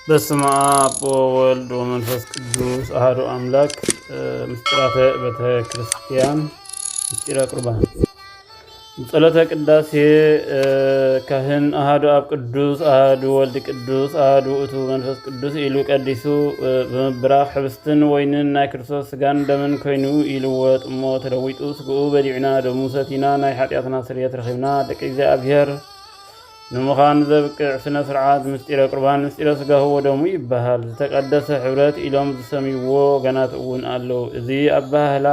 በስመ አብ ወወልድ ወመንፈስ ቅዱስ አሐዱ አምላክ። ምስጢራተ ቤተ ክርስቲያን፣ ምስጢረ ቁርባን። ጸሎተ ቅዳሴ። ካህን አሐዱ አብ ቅዱስ፣ አሐዱ ወልድ ቅዱስ፣ አሐዱ ውእቱ መንፈስ ቅዱስ ኢሉ ቀዲሱ ብምብራኽ፣ ሕብስትን ወይንን ናይ ክርስቶስ ስጋን ደምን ኮይኑ ይልወጥ እሞ፣ ተለዊጡ ስግኡ በሊዕና ደሙ ሰቲና ናይ ሓጢኣትና ስርየት ረኺብና ደቂ እግዚኣብሔር ንምዃን ዘብቅዕ ስነ ስርዓት ምስጢረ ቁርባን፣ ምስጢረ ስጋሁ ወደሙ ይበሃል። ዝተቀደሰ ሕብረት ኢሎም ዝሰምይዎ ወገናት እውን ኣለዉ። እዚ ኣበሃህላ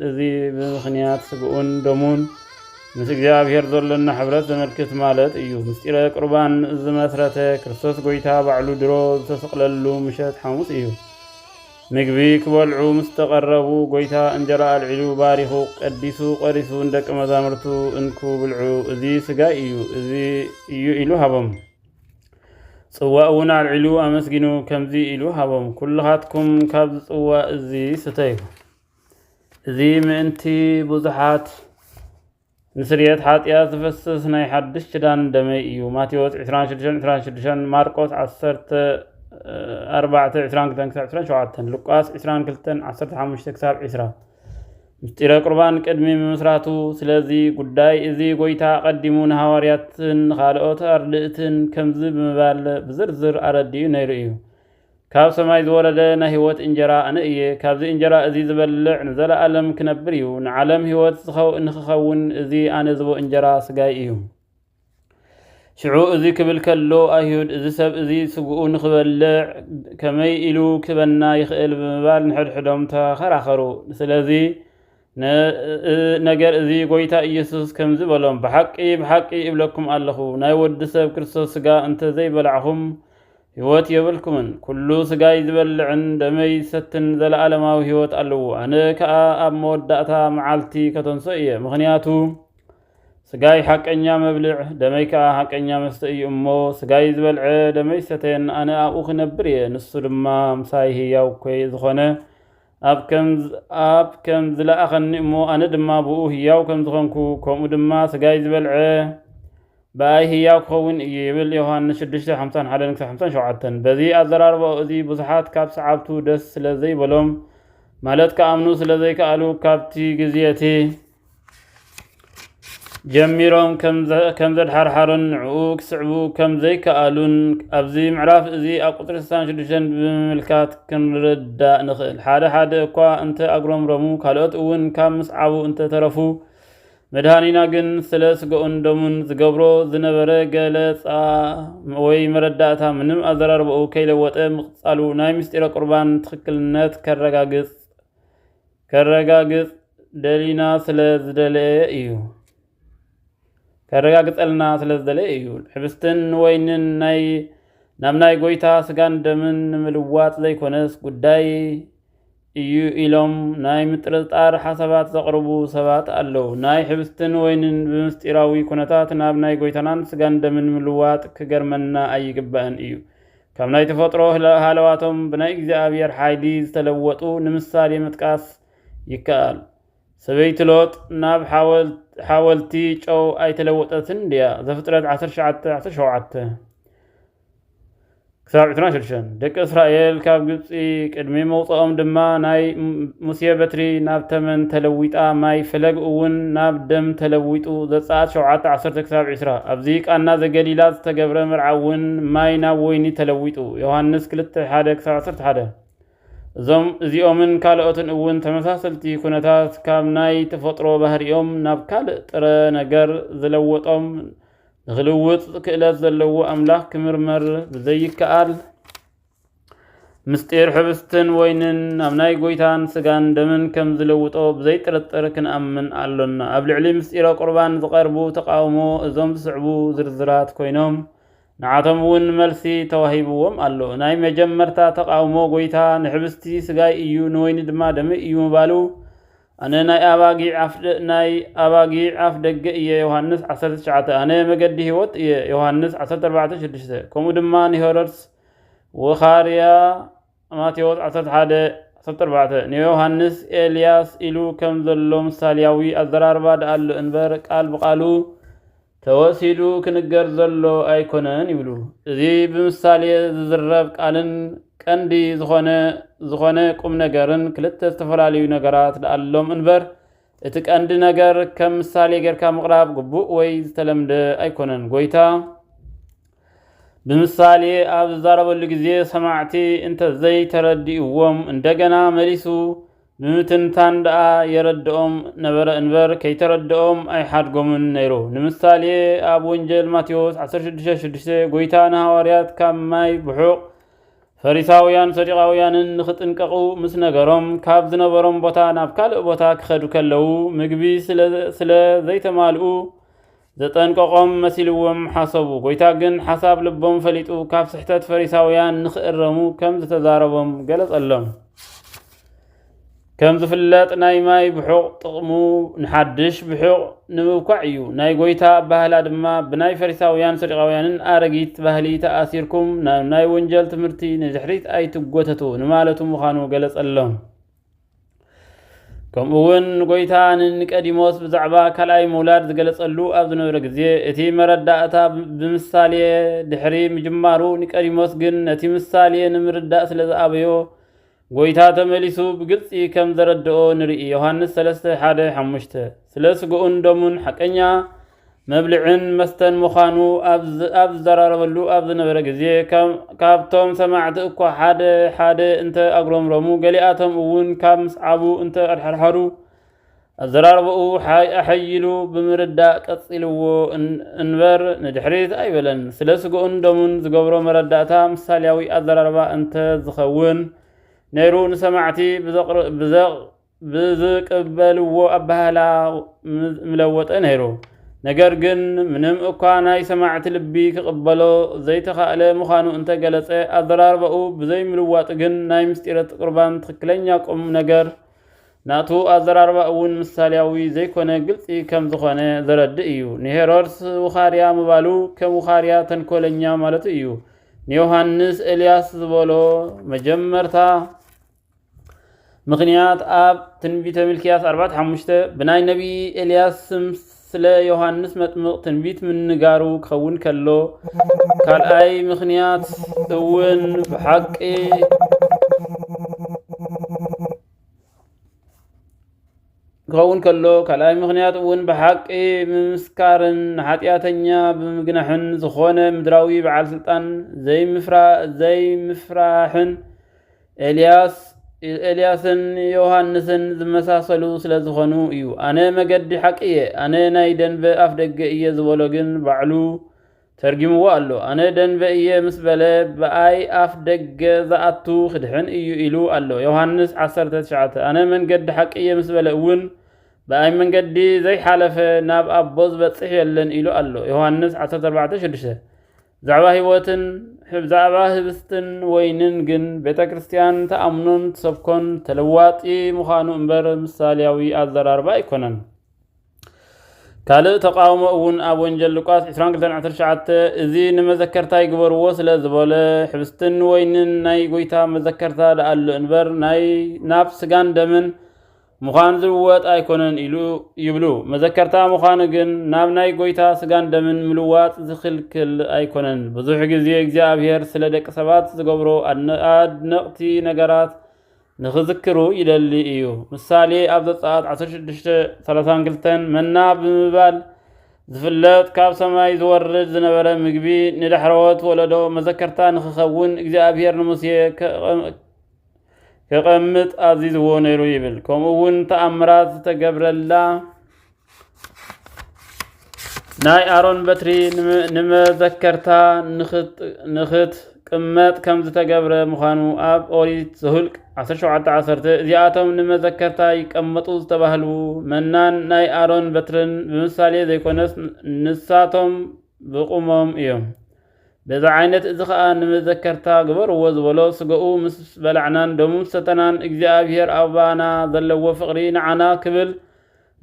እዚ ብምኽንያት ስግኡን ደሙን ምስ እግዚኣብሔር ዘሎና ሕብረት ዘመልክት ማለት እዩ። ምስጢረ ቁርባን ዝመስረተ ክርስቶስ ጎይታ ባዕሉ ድሮ ዝተሰቕለሉ ምሸት ሓሙስ እዩ። ምግቢ ክበልዑ ምስ ተቐረቡ፣ ጎይታ እንጀራ ኣልዒሉ ባሪኹ ቀዲሱ ቆሪሱ ንደቂ መዛሙርቱ፣ እንኩ ብልዑ፣ እዚ ስጋይ እዩ፣ እዚ እዩ ኢሉ ሃቦም። ጽዋ እውን ኣልዒሉ ኣመስጊኑ ከምዚ ኢሉ ሃቦም፣ ኩልኻትኩም ካብዚ ጽዋ እዚ ስተዩ፣ እዚ ምእንቲ ብዙሓት ንስርየት ሓጢኣት ዝፈስስ ናይ ሓድሽ ኪዳን ደመይ እዩ። ማቴዎስ ዕስራን ሽዱሽተን፣ ዕስራን ሽዱሽተን፣ ማርቆስ ዓሰርተ ኣርባዕተ፣ ዕስራን ክልተን ክሳብ ዕስራን ሸውዓተን፣ ሉቃስ ዕስራን ክልተን፣ ዓሰርተ ሓሙሽተ ክሳብ ዕስራ። ምስጢረ ቁርባን ቅድሚ ምምስራቱ፣ ስለዚ ጉዳይ እዚ ጎይታ ኣቐዲሙ ንሃዋርያትን ንኻልኦት ኣርድእትን ከምዚ ብምባል ብዝርዝር ኣረዲኡ ነይሩ እዩ። ካብ ሰማይ ዝወረደ ናይ ህይወት እንጀራ ኣነ እየ። ካብዚ እንጀራ እዚ ዝበልዕ ንዘለኣለም ክነብር እዩ። ንዓለም ህይወት ዝኸው-፣ ንኽኸውን እዚ ኣነ ዝቦ እንጀራ ስጋይ እዩ። ሽዑ እዚ ክብል ከሎ፣ ኣይሁድ፣ "እዚ ሰብ እዚ ስግኡ ንኽበልዕ ከመይ ኢሉ ክህበና ይኽእል?" ብምባል ንሕድሕዶም ተኸራኸሩ። ስለዚ ነ-፣ እ-፣ ነገር እዚ ጎይታ ኢየሱስ ከምዚ በሎም፣ "ብሓቂ፣ ብሓቂ እብለኩም ኣለኹ፣ ናይ ወዲ ሰብ ክርስቶስ ስጋ እንተ ዘይበላዕኹም፣ ህይወት የብልኩምን። ኩሉ ስጋይ ዝበልዕን ደመይ ዝሰትን ዘለኣለማዊ ህይወት ኣለዎ። ኣነ ከኣ ኣብ መወዳእታ መዓልቲ ከተንሶ እየ። ምኽንያቱ ስጋይ ሓቀኛ መብልዕ፣ ደመይ ከኣ ሓቀኛ መስተ እዩ። እሞ ስጋይ ዝበልዐ ደመይ ዝሰተየን ኣነ ኣብኡ ክነብር እየ፣ ንሱ ድማ ምሳይ ህያው ኮይ ዝኾነ፣ ኣብ ከም፣ ኣብ ከም ዝለኣኸኒ እሞ ኣነ ድማ ብኡ ህያው ከም ዝኾንኩ፣ ከምኡ ድማ ስጋይ ዝበልዐ ብኣይ ህያው ክኸውን እዩ" ይብል ዮሃንስ ሽዱሽተ፣ ሓምሳን ሓደን ክሳብ ሓምሳን ሸውዓተን። በዚ ኣዘራርባኡ እዚ ብዙሓት ካብ ሰዓብቱ ደስ ስለ ዘይበሎም፣ ማለት ክኣምኑ ስለ ዘይከኣሉ፣ ካብቲ ግዜ እቲ ጀሚሮም ከም ዘ-፣ ከም ዘድሓርሓሩን ንዕኡ ክስዕቡ ከም ዘይከኣሉን ኣብዚ ምዕራፍ እዚ ኣብ ቁጽሪ ስሳን ሽዱሽተን ብምምልካት ክንርዳእ ንኽእል። ሓደ ሓደ እኳ እንተ ኣጉረምረሙ፣ ካልኦት እውን ካብ ምስዓቡ እንተ ተረፉ፣ መድኃኒና ግን ስለ ስጋኡን ደሙን ዝገብሮ ዝነበረ ገለጻ ወይ መረዳእታ ምንም ኣዘራርባኡ ከይለወጠ ምቕጻሉ ናይ ምስጢረ ቁርባን ትኽክልነት ከረጋግጽ፣ ከረጋግጽ ደሊና ስለ ዝደለየ እዩ። ከረጋግጸልና ስለ ዝደለየ እዩ። ሕብስትን ወይንን ናይ፣ ናብ ናይ ጐይታ ስጋን ደምን ንምልዋጥ ዘይኮነስ ጉዳይ እዩ ኢሎም ናይ ምጥርጣር ሓሳባት ዘቕርቡ ሰባት ኣለዉ። ናይ ሕብስትን ወይንን ብምስጢራዊ ኩነታት ናብ ናይ ጐይታናን ስጋን ደምን ምልዋጥ ክገርመና ኣይግባእን እዩ። ካብ ናይ ተፈጥሮ ህለ-፣ ሃለዋቶም ብናይ እግዚኣብሔር ሓይሊ ዝተለወጡ ንምሳሌ ምጥቃስ ይከኣል። ሰበይቲ ሎጥ ናብ ሓወል-፣ ሓወልቲ ጨው ኣይተለወጠትን ድያ? ዘፍጥረት ዓሰርተ ትሽዓተ ዓሰርተ ሸውዓተ። ክሳብ ዕስራን ሽዱሽተን። ደቂ እስራኤል ካብ ግብጺ ቅድሚ መውጽኦም ድማ ናይ ም-፣ ሙሴ በትሪ ናብ ተመን ተለዊጣ፣ ማይ ፈለግ እውን ናብ ደም ተለዊጡ። ዘጸኣት ሸውዓተ ዓሰርተ ክሳብ ዕስራ። ኣብዚ ቃና ዘገሊላ ዝተገብረ መርዓ እውን ማይ ናብ ወይኒ ተለዊጡ። ዮሃንስ ክልተ ሓደ ክሳብ ዓሰርተ ሓደ። እዞም፣ እዚኦምን ካልኦትን እውን ተመሳሰልቲ ኩነታት ካብ ናይ ተፈጥሮ ባህሪኦም ናብ ካልእ ጥረ ነገር ዝለወጦም፣ ንኽልውጥ ክእለት ዘለዎ ኣምላኽ ክምርመር ብዘይከኣል፣ ምስጢር ሕብስትን ወይንን ናብ ናይ ጐይታን ስጋን ደምን ከም ዝለውጦ ብዘይጥርጥር ክንኣምን ኣሎና። ኣብ ልዕሊ ምስጢረ ቁርባን ዝቐርቡ ተቓውሞ እዞም ዝስዕቡ ዝርዝራት ኮይኖም፣ ንዓቶም እውን መልሲ ተዋሂብዎም ኣሎ። ናይ መጀመርታ ተቓውሞ፣ ጐይታ ንሕብስቲ ስጋይ እዩ፣ ንወይኒ ድማ ደመይ እዩ ምባሉ፣ ኣነ ናይ ኣባጊዕ ኣፍ ደ-፣ ናይ ኣባጊዕ ኣፍ ደገ እየ፣ ዮሃንስ ዓሰርተ ትሽዓተ። ኣነ መገዲ ህይወት እየ፣ ዮሃንስ ዓሰርተ ኣርባዕተ ሽዱሽተ። ከምኡ ድማ ንሄሮድስ ወኻርያ፣ ማቴዎስ ዓሰርተ ሓደ ዓሰርተ ኣርባዕተ። ንዮሃንስ ኤልያስ ኢሉ ከም ዘሎ ምሳልያዊ ኣዘራርባ ደኣሉ እምበር፣ ቃል ብቓሉ ተወሲዱ ክንገር ዘሎ ኣይኮነን ይብሉ። እዚ ብምሳሌ ዝዝረብ ቃልን ቀንዲ ዝኾነ ዝኾነ ቁም ነገርን ክልተ ዝተፈላለዩ ነገራት ደኣሎም እንበር፣ እቲ ቀንዲ ነገር ከም ምሳሌ ጌርካ ምቕራብ ግቡእ ወይ ዝተለምደ ኣይኮነን። ጎይታ ብምሳሌ ኣብ ዝዛረበሉ ግዜ ሰማዕቲ እንተዘይተረዲእዎም እንደገና መሊሱ ብምትንታን ደኣ የረድኦም ነበረ እንበር ከይተረድኦም ኣይሓድጎምን ነይሩ። ንምሳሌ ኣብ ወንጀል ማቴዎስ ዓሰርተ ሽዱሽተ ሽዱሽተ ጎይታ ንሃዋርያት ካብ ማይ ብሑቕ ፈሪሳውያን ሰዱቃውያንን ንኽጥንቀቑ ምስ ነገሮም ካብ ዝነበሮም ቦታ ናብ ካልእ ቦታ ክኸዱ ከለዉ ምግቢ ስለ ዘይተማልኡ ዘጠንቀቖም መሲልዎም ሓሰቡ። ጎይታ ግን ሓሳብ ልቦም ፈሊጡ ካብ ስሕተት ፈሪሳውያን ንኽእረሙ ከም ዝተዛረቦም ገለጸሎም። ከም ዝፍለጥ ናይ ማይ ብሑቕ ጥቕሙ ንሓድሽ ብሑቕ ንምብኳዕ እዩ። ናይ ጎይታ ኣባህላ ድማ ብናይ ፈሪሳውያን ሰዱቃውያንን ኣረጊት ባህሊ ተኣሲርኩም ናብ ናይ ወንጀል ትምህርቲ ንድሕሪት ኣይትጎተቱ ንማለቱ ምዃኑ ገለጸሎም። ከምኡ እውን ጎይታ ንኒቀዲሞስ ብዛዕባ ካልኣይ ምውላድ ዝገለጸሉ ኣብ ዝነበረ ግዜ እቲ መረዳእታ ብምሳሌ ድሕሪ ምጅማሩ ኒቀዲሞስ ግን ነቲ ምሳሌ ንምርዳእ ስለ ዝኣበዮ ጎይታ ተመሊሱ ብግልጺ ከም ዘረድኦ ንርኢ። ዮሃንስ ሰለስተ ሓደ ሓሙሽተ ስለ ስግኡን ደሙን ሓቀኛ መብልዕን መስተን ምዃኑ ኣብ ዝዘራረበሉ ኣብ ዝነበረ ግዜ፣ ካብቶም ሰማዕቲ እኳ ሓደ ሓደ እንተ ኣጉረምረሙ፣ ገሊኣቶም እውን ካብ ምስዓቡ እንተ ኣድሓድሓዱ፣ ኣዘራርባኡ ኣሐይሉ ብምርዳእ ቀጺልዎ እንበር ንድሕሪት ኣይበለን። ስለ ስግኡን ደሙን ዝገብሮ መረዳእታ ምሳሌያዊ ኣዘራርባ እንተ ዝኸውን ነይሩ፣ ንሰማዕቲ ብዘቕ ብዝቕበልዎ ኣበሃህላ ምለወጠ ነይሩ። ነገር ግን ምንም እኳ ናይ ሰማዕቲ ልቢ ክቕበሎ ዘይተኻእለ ምዃኑ እንተገለጸ፣ ኣዘራርባኡ ብዘይምልዋጡ ግን ናይ ምስጢረ ቁርባን ትኽክለኛ ቁም ነገር ናቱ ኣዘራርባ እውን ምሳሌያዊ ዘይኮነ ግልጺ ከም ዝኾነ ዘረድእ እዩ። ንሄሮድስ ውኻርያ ምባሉ ከም ውኻርያ ተንኮለኛ ማለቱ እዩ። ንዮሃንስ ኤልያስ ዝበሎ መጀመርታ ምኽንያት ኣብ ትንቢተ ሚልክያስ ኣርባዕተ ሓሙሽተ ብናይ ነቢይ ኤልያስ ስም ስለ ዮሃንስ መጥምቕ ትንቢት ምንጋሩ ክኸውን ከሎ፣ ካልኣይ ምኽንያት እውን ብሓቂ ክኸውን ከሎ፣ ካልኣይ ምኽንያት እውን ብሓቂ ምምስካርን ንሓጢኣተኛ ብምግናሕን ዝኾነ ምድራዊ በዓል ስልጣን ዘይምፍራሕን ኤልያስን ዮሃንስን ዝመሳሰሉ ስለ ዝኾኑ እዩ። ኣነ መገዲ ሓቂ እየ፣ ኣነ ናይ ደንበ ኣፍ ደገ እየ ዝበሎ ግን ባዕሉ ተርጊምዎ ኣሎ። ኣነ ደንበ እየ ምስ በለ፣ ብኣይ ኣፍ ደገ ዝኣቱ ክድሕን እዩ ኢሉ ኣሎ። ዮሃንስ ዓሰርተ ትሽዓተ ኣነ መንገዲ ሓቂ እየ ምስ በለ እውን፣ ብኣይ መንገዲ ዘይሓለፈ ናብ ኣቦ ዝበጽሕ የለን ኢሉ ኣሎ። ዮሃንስ ዓሰርተ ኣርባዕተ ሽዱሽተ ብዛዕባ ህይወትን ብዛዕባ ህብስትን ወይንን ግን ቤተ ክርስቲያን ተኣምኖን ትሰብኮን ተለዋጢ ምዃኑ እምበር ምሳሌያዊ ኣዘራርባ ኣይኮነን። ካልእ ተቃውሞ እውን ኣብ ወንጀል ሉቃስ ዕስራን ክልተን ዕስራን ትሽዓተ እዚ ንመዘከርታይ ግበርዎ ስለ ዝበለ፣ ሕብስትን ወይንን ናይ ጎይታ መዘከርታ ደኣሉ እንበር ናይ ናብ ስጋን ደምን ምዃን ዝልወጥ ኣይኮነን ኢሉ ይብሉ። መዘከርታ ምዃኑ ግን ናብ ናይ ጎይታ ስጋን ደምን ምልዋጥ ዝኽልክል ኣይኮነን። ብዙሕ ግዜ እግዚኣብሔር ስለ ደቂ ሰባት ዝገብሮ ኣድነ- ኣድነቕቲ ነገራት ንኽዝክሩ ይደሊ እዩ። ምሳሌ ኣብ ዘጸኣት ዓሰርተ ሽዱሽተ ሰላሳን ክልተን መና ብምባል ዝፍለጥ ካብ ሰማይ ዝወርድ ዝነበረ ምግቢ ንዳሕረዎት ወለዶ መዘከርታ ንኽኸውን እግዚኣብሔር ንሙሴ ከቐምጥ ኣዚዝዎ ነይሩ ይብል። ከምኡ እውን ተኣምራት ዝተገብረላ ናይ ኣሮን በትሪ ንመዘከርታ ንኽትቅመጥ ከም ዝተገብረ ምዃኑ ኣብ ኦሪት ዘሁልቅ ዓሰርተ ሸውዓተ ዓሰርተ እዚኣቶም ንመዘከርታ ይቀመጡ ዝተባህሉ መናን ናይ ኣሮን በትርን ብምሳሌ ዘይኮነስ ንሳቶም ብቑሞም እዮም። በዚ ዓይነት እዚ ኸኣ ንመዘከርታ ግበርዎ ዝበሎ ስጋኡ ምስ በላዕናን ደሙ ምስ ሰተናን እግዚኣብሔር ኣባና ዘለዎ ፍቕሪ ንዓና ክብል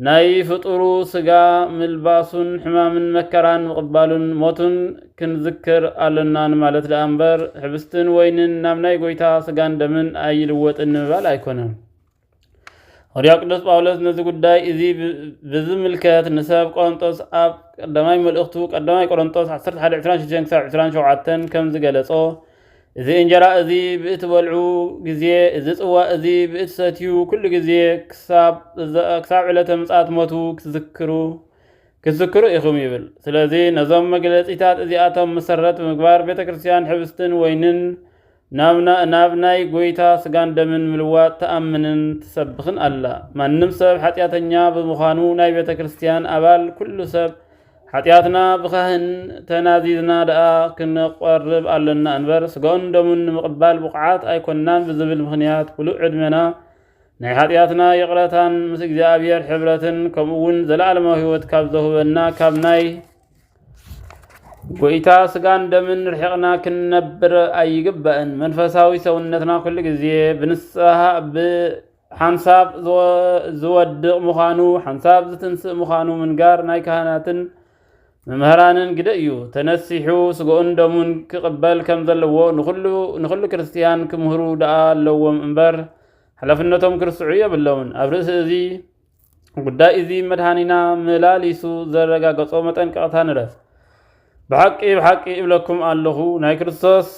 ናይ ፍጡሩ ስጋ ምልባሱን ሕማምን መከራን ምቕባሉን ሞቱን ክንዝክር ኣሎና ንማለት ደኣ እምበር፣ ሕብስትን ወይንን ናብ ናይ ጐይታ ስጋን ደምን ኣይልወጥን ንምባል ኣይኮነን። ሃዋርያ ቅዱስ ጳውሎስ ነዚ ጉዳይ እዚ ብ-፣ ብዝምልከት ንሰብ ቆሮንጦስ ኣብ ቀዳማይ መልእኽቱ፣ ቀዳማይ ቆሮንጦስ ዓሰርተ ሓደ ዕስራን ሽዱሽተን ክሳብ ዕስራን ሸውዓተን ከም ዝገለጾ፣ እዚ እንጀራ እዚ ብእትበልዑ ግዜ፣ እዚ ጽዋ እዚ ብእትሰትዩ ኩሉ ግዜ ክሳብ ዘ-፣ ክሳብ ዕለተ ምጽኣት ሞቱ ክትዝክሩ፣ ክትዝክሩ ኢኹም ይብል። ስለዚ ነዞም መግለጺታት እዚኣቶም መሰረት ብምግባር ቤተ ክርስቲያን ሕብስትን ወይንን ናብ ና-፣ ናብ ናይ ጎይታ ስጋን ደምን ምልዋጥ ትኣምንን ትሰብኽን ኣላ። ማንም ሰብ ሓጢኣተኛ ብምዃኑ ናይ ቤተ ክርስቲያን ኣባል ኩሉ ሰብ ሓጢኣትና ብኻህን ተናዚዝና ደኣ ክንቆርብ ኣሎና እምበር፣ ስጋኡን ደሙን ንምቕባል ብቑዓት ኣይኮንናን ብዝብል ምኽንያት፣ ምሉእ ዕድመና ናይ ሓጢኣትና ይቕረታን ምስ እግዚኣብሔር ሕብረትን፣ ከምኡ እውን ዘለዓለማዊ ህይወት ካብ ዘውህበና ካብ ናይ ጎይታ ስጋን ደምን ርሒቕና ክንነብር ኣይግባእን። መንፈሳዊ ሰውነትና ኩሉ ግዜ ብንስሓ፣ ብሓንሳብ ዝወ-፣ ዝወድቕ ምዃኑ፣ ሓንሳብ ዝትንስእ ምዃኑ ምንጋር ናይ ካህናትን መምህራንን ግደ እዩ። ተነሲሑ ስጋኡን ደሙን ክቕበል ከም ዘለዎ ንኹሉ፣ ንኹሉ ክርስትያን ክምህሩ ደኣ ኣለዎም እምበር፣ ሓላፍነቶም ክርስዑ የብሎምን። ኣብ ርእሲ እዚ ጉዳይ እዚ መድሃኒና መላሊሱ ዘረጋገጾ መጠንቀቕታ ንረፍ። ብሓቂ፣ ብሓቂ እብለኩም ኣለኹ፣ ናይ ክርስቶስ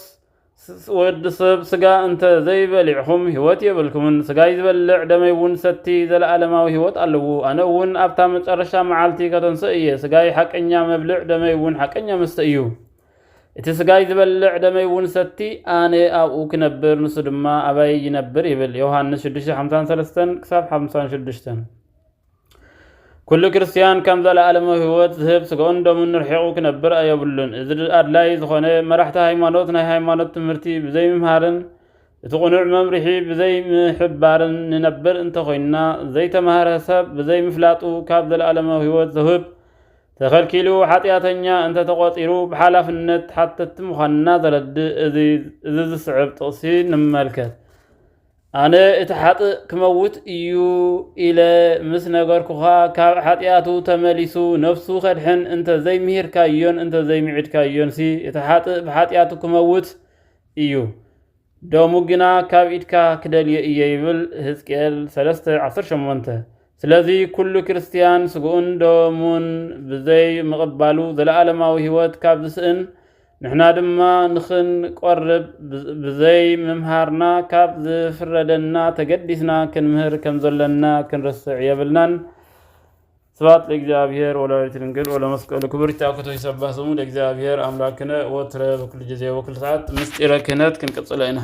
ስ-፣ ወዲ ሰብ ስጋ እንተ ዘይበሊዕኹም ህይወት የብልኩምን። ስጋይ ዝበልዕ ደመይ እውን ሰቲ ዘለዓለማዊ ህይወት ኣለዎ። ኣነ እውን ኣብታ መጨረሻ መዓልቲ ከተንስእ እየ። ስጋይ ሓቀኛ መብልዕ፣ ደመይ እውን ሓቀኛ መስተ እዩ። እቲ ስጋይ ዝበልዕ ደመይ እውን ሰቲ ኣነ ኣብኡ ክነብር፣ ንሱ ድማ ኣባይ ይነብር ይብል። ዮሃንስ ሽዱሽተ ሓምሳን ሰለስተን ክሳብ ሓምሳን ሽዱሽተን። ኩሉ ክርስትያን ከም ዘለዓለማዊ ህይወት ዝህብ ስጋኡን ደሙን ርሒቑ ክነብር ኣየብሉን። እዚ ኣድላይ ዝኾነ መራሕቲ ሃይማኖት ናይ ሃይማኖት ትምህርቲ ብዘይምምሃርን እቲ ቅኑዕ መምርሒ ብዘይምሕባርን ንነብር እንተኾይንና፣ ዘይተማህረ ሰብ ብዘይምፍላጡ ካብ ዘለዓለማዊ ህይወት ዘውህብ ተኸልኪሉ ሓጢኣተኛ እንተተቖጺሩ ብሓላፍነት ሓተቲ ምዃንና ዘረድእ እዚ፣ እዚ ዝስዕብ ጥቕሲ ንመልከት። ኣነ እቲ ሓጥእ ክመውት እዩ ኢለ ምስ ነገርኩኻ፣ ካብ ሓጢኣቱ ተመሊሱ ነፍሱ ከድሕን እንተ ዘይምሂርካዮን እንተ ዘይምዒድካዮንሲ፣ እቲ ሓጥእ ብሓጢኣቱ ክመውት እዩ፣ ደሙ ግና ካብ ኢድካ ክደልዮ እየ ይብል። ሕዝቅኤል ሰለስተ ዓሰርተ ሸሞንተ። ስለዚ ኩሉ ክርስትያን ስግኡን ደሙን ብዘይ ምቕባሉ ዘለዓለማዊ ህይወት ካብ ዝስእን፣ ንሕና ድማ ንኽንቆርብ ብ-፣ ብዘይ ምምሃርና ካብ ዝፍረደና ተገዲስና ክንምህር ከም ዘለና ክንርስዕ የብልናን። ስብሐት ለእግዚኣብሔር ወለወላዲቱ ድንግል ወለመስቀሉ ክቡር። ይታኮቶ ይሰባህ ስሙ ለእግዚኣብሔር ኣምላክነ ወትረ በኩሉ ጊዜ ወኩሉ ሰዓት። ምስጢረ ክህነት ክንቅጽሎ ኢና።